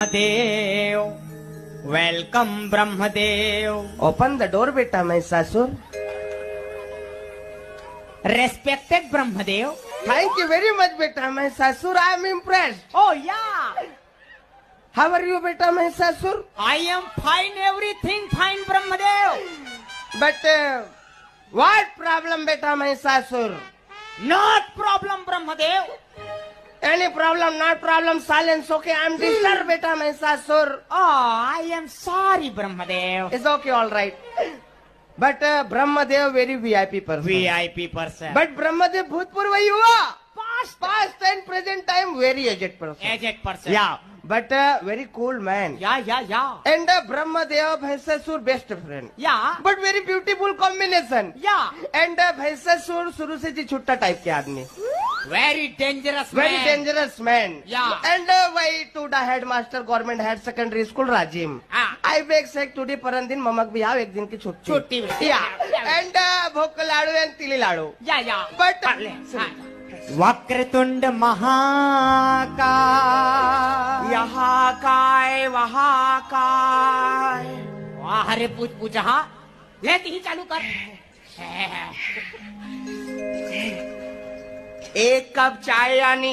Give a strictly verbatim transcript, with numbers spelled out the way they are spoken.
Deo, welcome Brahmadev. Open the door बेटा Mahishasura. Respected Brahmadev. Thank you very much बेटा Mahishasura, I am impressed। Oh yeah। How are you बेटा Mahishasura? I am fine, everything fine Brahmadev. But what problem बेटा Mahishasura? Not problem Brahmadev. Any problem, not problem, silence, okay, I am disturbed बेटा Mahishasura. Oh, I am sorry Brahmadev. It's okay, all right। But Brahmadev very V I P person। V I P person। But Brahmadev भूतपूर्व युवा। Past। Past and present time very aged person। Aged person। Yeah, but very cool man। Yeah, yeah, yeah। And Brahmadev Mahishasura best friend। Yeah। But very beautiful combination। Yeah। And Mahishasura शुरू से जी छुट्टा type के आदमी। Very dangerous man। Very dangerous man। Yeah। And वही टूडा headmaster government higher secondary school Rajim. हाँ। I beg sake today परन दिन ममक भी आओ एक दिन की छुट्टी। छुट्टी भी। Yeah। And भोक लाड़ू and तिली लाड़ू। Yeah, yeah। But वक्रतुंड महाकाय। यहाँ काय, वहाँ काय। वाह रे पूछ पूछा। ले ती चालू कर। एक कप चाय यानी